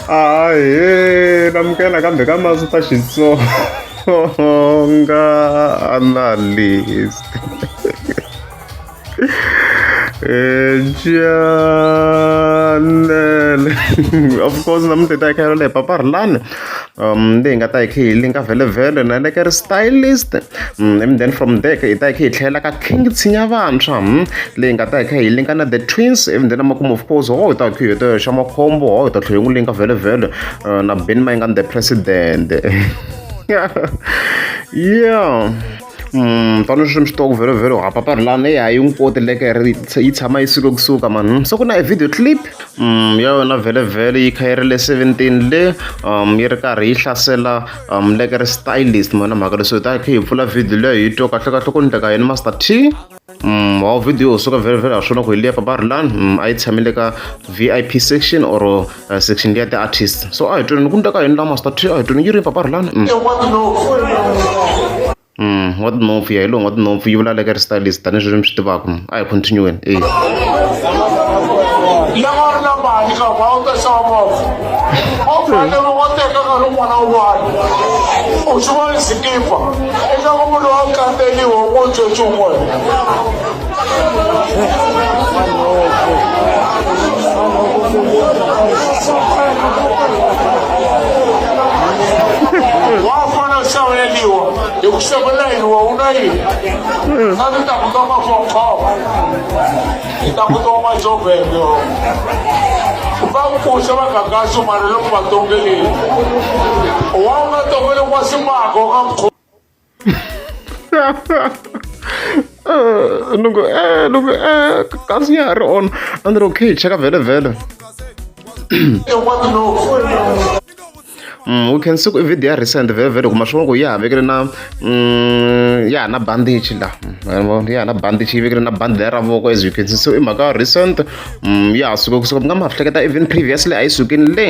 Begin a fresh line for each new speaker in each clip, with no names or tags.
Ahee namukela kambe ka Master Xitsonga analyst channel of course namuntlha hi ta hi kha hi rila hi papa Rilani leyi nga ta hi kha hi linka vhele na le ka ri stylist and then from there hi ta hi kha hi tlhela ka King Tshinya Vantshwa leyi nga ta hi kha hi linka na the twins and then makumu of course ho hi ta hi kha hi heta xa makhombo ho hi ta tlhela hi n'wi linka vhele vhele na Benny Mayengani the president yeah. Tani sweswi mi swi tiva ku vhele ha papa Rilani eya yi n'wi koti leke ri yi tshama yi suke kusuka mani se ku na e video clip ya yona vhele yi kha yi ri le 17 le yi ri karhi yi hlasela leke ri stylist mona mhaka leswi hi ta kha hi pfula video leyi hi twa kahle kahle ku endleka yini Master T. Wa video yo suka vhele vhele ha swona ku hi liya papa Rilani a yi tshamile ka VIP section or section liya ti-artist so a hi tweni ku endleka yini la Master T a hi tweni yi ri papa Rilani. Wa tinhompfu ya hi lowu wa tinhompfu yi vula like ri stylist tanihileswi mi swi tivaka a hi continue-eni e.
La nga ri na mali ka va u ta xava movha movha leyi wa teka nkarhi wun'wana na wun'wana u swi vona xikipa ingaku munhu wa kambeliwa u ngo tsotsi wun'wana. Wa fana xaveliwa hi ku xavela yini wa u na yini a ni ta ku toma phone call hi ta ku toma Joburg va ku pfuxa va gagaso mara loko va tongeleni wa u nga tongeli wa ximako ka
Loko loko kasi ya ha ri on a ni ri okay cheka vhele vhele. We can see ku i video ya recent vhele vhele kuma swona ku ya ha vekele na ya ha na bandichi la ya ha na bandichi yi vekele na bandi leri ra voko as you can see so i mhaka ya recent ya ha suke kusuka mi nga ma hleketa even previously a yi sukini le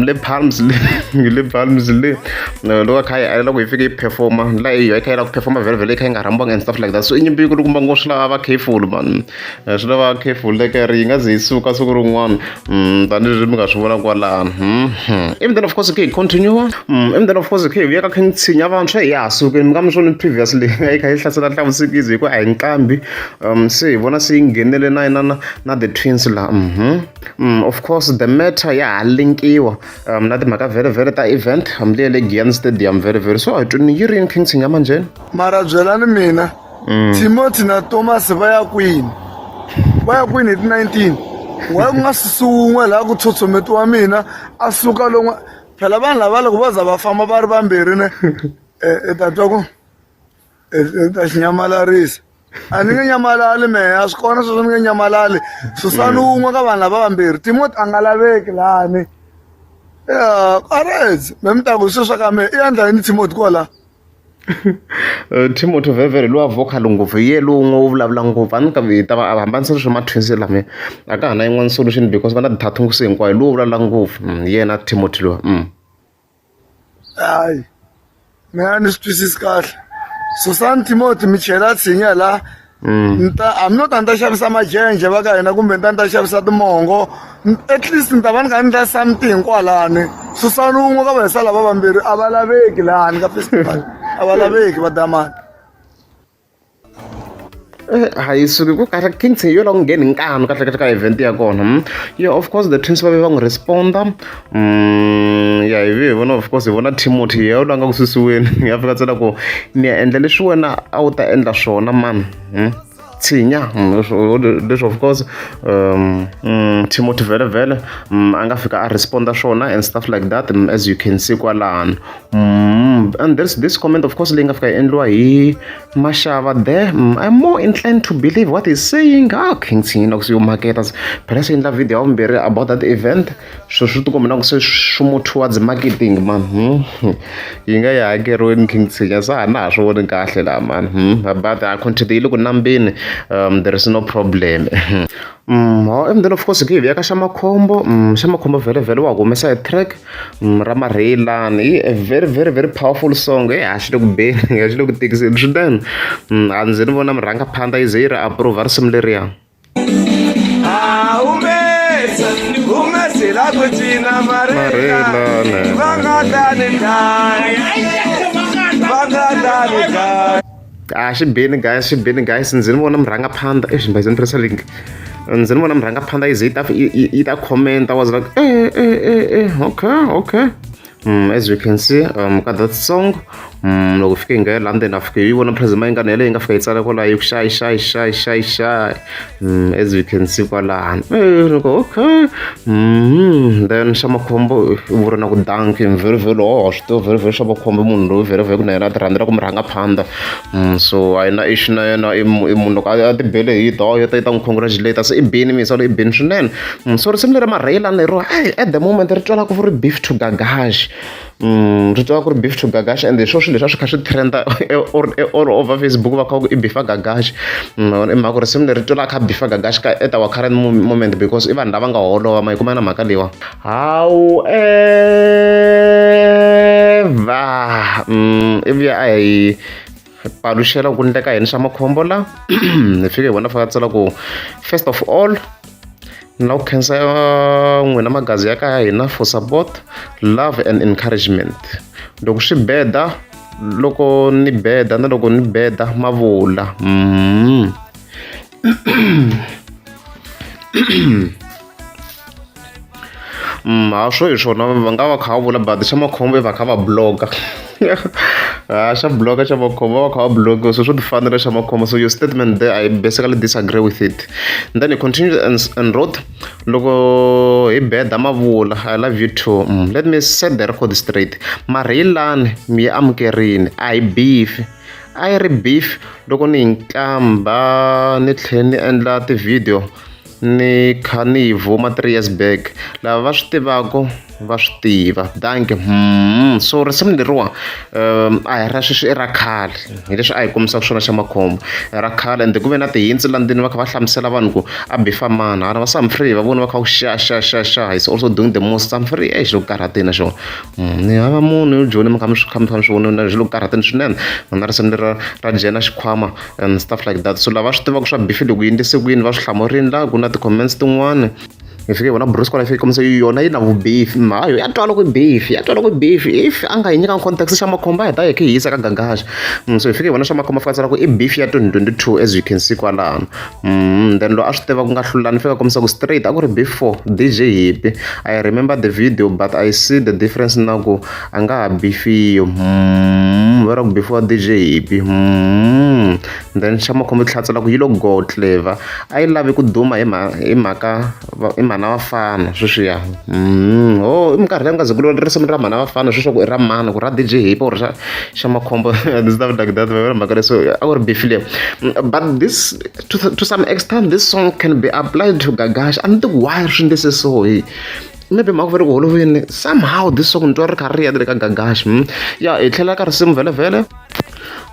le Palms le le Palms le loko a kha yi alela ku yi fike yi performa la yi yi kha yi lava ku performa vhele vhele yi kha yi nga rhambiwanga and stuff like that so i nyimpi yi kulukumba ngopfu swi lava va careful man. Swi lava careful leke ri yi nga ze yi suka siku rin'wana tanihileswi mi nga swi vona kwalano. Ivi then of course hi khe hi continue ivi then of course hi khe hi vuya ka King Tshinya vantshwa hi ya ha sukeni mi nga mi swona previously a yi kha yi hlasela Nhlavusikizi hi ku a hi nqambi se hi vona se yi nghenele na na na na the twins laha of course the matter ya ha linkiwa na timhaka vhele vhele ta event hambi le Giyani Stadium vhele vhele so a hi twini yi ri yini King Tshinya manjheni.
Mara byelani mina Timothy na Thomas va ya kwini va ya kwini hi ti 19 why ku nga susi wun'we laha ku tshotshometiwa mina a suka lon'we phela vanhu lava loko vo za va famba va ri vambirhi ne i ta twa ku i ta xi nyamalarisa a ni nge nyamalali mehe a swi kona sweswo ni nge nyamalali susani wun'we ka vanhu lava vambirhi Timothy a nga laveki lani ya aretse me mi ta ku sweswa ka mehe i endla yini Timothy kwala.
Timothy Vhevhere lowa vocal ngopfu hi yena lowun'we wo vulavula ngopfu a ni ka hi ta va hambanisa leswi ma-twins lamiya a ka ha na yin'wana solution because va na ti-tattoo se hinkwayo lowo vulavula ngopfu hi yena Timothy lowa.
Hayi mina a ni swi twisisi kahle Susani Timothy mi chela tshinya la ni ta hambi no ta ni ta xavisa majenje va ka hina kumbe ni ta ni ta xavisa timongo at least ni ta va ni kha ni endla something kwalani susani wun'we ka vahisa lava vambirhi a va laveki lani ka festival a va laveki va damani.
A yi suki ku kahle Kings hi yo lava ku ngheni hi nkanu kahle kahle ka event ya kona yeah of course the twins va ve va n'wi respond-a ya hi ve hi vona of course hi vona Timothy ya loyi a nga ku susiweni ya fika tsena ku ni ya endla leswi wena a wu ta endla swona mani tshinya leswi of course Timothy vhele vhele a nga fika a respond-a swona and stuff like that as you can see kwalano. And there's this comment of course leyi nga fika yi endliwa hi Mashava there. I'm more inclined to believe what he's saying. Ah, King Tshinya ku se yo maketa phela se endla video ya vumbirhi about that event swilo swi tikomba na ku se swi more towards marketing man. Yi nga yi hakeriweni King Tshinya se a na ha swi voni kahle laha man. But a content yi le ku nambeni there is no problem. And then of course hi vuya ka xa makhombo xa makhombo vhele vhele wa humesa e track ra Marheyilani i a very very very powerful song e a xi le ku beni a xi le ku tikiseni swinene a ndzi ni vona murhangaphandha yi ze yi ri approve risimu leriya.
la ku cina Marilane va nga ta ni dlaya va nga ta ni dlaya.
A xi bini guys, xi bini guys, ndzi ni vona murhangaphandha exi mbazi ni tirhisa link, ndzi ni vona murhangaphandha yi ze yi ta yi ta comment. I was like, eh eh eh eh, okay okay. As you can see, ka that song, loko fike hi nga ya London, a fike yi vona President Mayengani yaleyo yi nga fika yi tsala kwalaho yi ku xayi xayi xayi xayi xayi. As you can see kwalano, eh loko okay. Then xa makhombo i vuri na ku danki very very, oh swi tiva very very xa makhombo, munhu loyi very very ku na yena a ti rhandzela ku murhangaphandha. So a yi na issue na yena, i munhu loko a ti bele hi do yi ta yi ta n'wi congratulate, se i bini misa i bini swinene. So risimu leri Marheyilani leriwa at the moment ri twala ku ri beef to Gagash. Ri twala ku ri beef to Gagash, and hi swo swilo leswi a swi kha swi trenda all over Facebook, va kha ku i beefa Gagash. I mhaka ku risimu leri twala kha beefa Gagash ka at our current moment, because i vanhu lava nga holova ma yi kuma na mhaka leyiwa. However, ivi a hi paluxela ku ndleka yini xa makhombo la, hi fike hi vona fika tsala ku first of all ni lava ku khensa n'wina magazi ya kaya hina for support, love and encouragement. Loko swi beda, loko ni beda na loko ni beda mavula. Ha swo hi swona va nga va kha va vula, but xa makhombo i va kha va block-a. Ha xa block-a xa makhombo, va va kha va block, so swo ti fanela xa makhombo. So your statement there, I basically disagree with it. And then he continued and wrote, loko hi beda mavula, I love you too. Let me set the record straight. Marheyilani mi yi amukerini, a hi beef. A yi ri beef loko ni hi ntlamba ni tlhela ni endla ti-video ni kha ni yi vuma 3 years back. Lava va swi tivaka va swi tiva. Dankie. So risimu leriwa a hi ra sweswi, i ra khale, hi leswi a hi kombisaka swona xa makhombo, i ra khale, and ku ve na tihintsi la ndzeni va kha va hlamusela vanhu ku a bifa mani hala va Samfree, va vona va kha ku xa xa xa xa, is also doing the most. Samfree exi loko karhatini na xona ni hava munhu yo joni mi kha mi swi kha mi kha mi swi vona xi loko karhatini swinene na risimu leri ra jena xikhwama and stuff like that. So lava swi tivaka swa bifi loko yi endlise ku yini va swi hlamurini la ku na ti-comments tin'wani. Hi fike hi vona Bruce kwala, yi fike yi kombisa yona yi na vubeef, hayi ya twala ku beef, ya twala ku beef. If a nga hi nyikanga context xa makhombo, a hi ta hi khe hi yisa ka Gagash. So hi fike hi vona xa makhombo fika tsala ku i beef ya 2022, as you can see kwalano. Then loyi a swi tiva ku nga hlulani fika kombisa ku straight a ku ri beef for DJ Happy. I remember the video, but I see the difference na ku a nga ha beefiyo. Va ra ku beefiwa DJ Happy. Then xa makhombo tlhela tsala ku yi lo go clever, a yi lavi ku duma hi hi mhaka i mhana vafana sweswiya. Oh, i minkarhi leyi nga ze ku risimu ra mhana vafana sweswi ku i ra mani, ku ra DJ Happy or xa xa makhombo and stuff like that. Va mhaka leswi a ku ri beef leyi, but this to some extent this song can be applied to Gagash. A ni tivi why swi endlise so, hi maybe mhaka va ri ku holoveni somehow this song ni twa ri kha ri ya le ka Gagash. Ya hi tlhela ka risimu vhele vhele.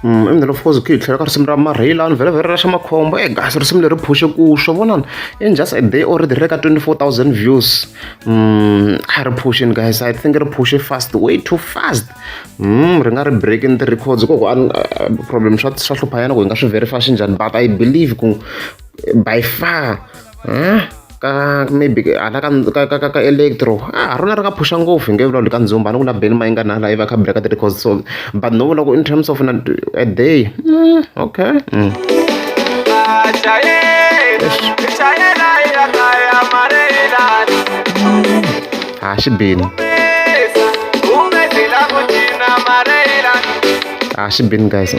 And then of course hi tlhela ka risimu ra Marheyilani vhele vhele ra xa makhombo. E guys, risimu leri phuxe ku swo vonani in just a day already ri ka 24,000 views. A ri phuxini guys, I think ri phuxe fast, way too fast. Ri nga ri breaking the records koko problem swa swa hlupha yana ku hi nga swi verify xinjhani, but I believe ku by far ka maybe hala ka ka ka ka electro a rona ri nga phusha ngopfu, hi nge vulavuli ka ndzumba ni ku na Benny Mayengani hala yi va kha break the records. So but no vula ku in terms of na a day, okay. Ha xi bini, ha xi bini guys.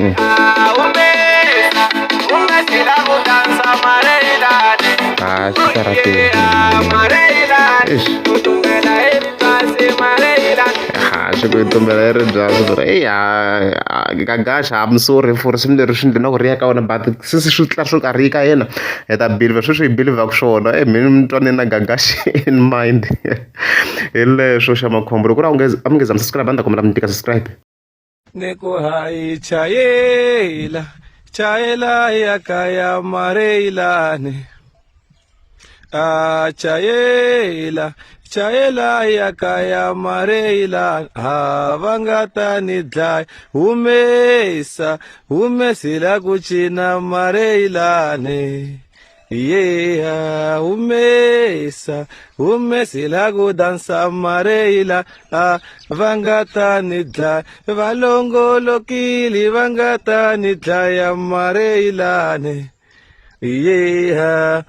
Ha xi karhatini. Eish. Ha xi ku tumbela i ri byasi bro. Eyi ha Gagash, I'm sorry for risimu leri swi ndli na ku ri ya ka wena, but since swi tla swo karhi ka yena hi ta believe sweswi hi believe-ku swona. E mina ni twa ni na Gagash in mind, hi leswo xa makhombo. Loko ku ri a wu nge a mi nge za mi subscribe, a ni ta kombela mi tika subscribe.
Ni ku hayi chayela chayela ya kaya Mareilane, a chayela chayela ya kaya Mareilane, ha va nga ta ni dlaya, humesa humesela ku cina Mareilane. Yeah, humesa humesela ku dansa mareyila a va nga ta ni dlaya va longolokile va nga ta ni dlaya mareyilane. Yeah.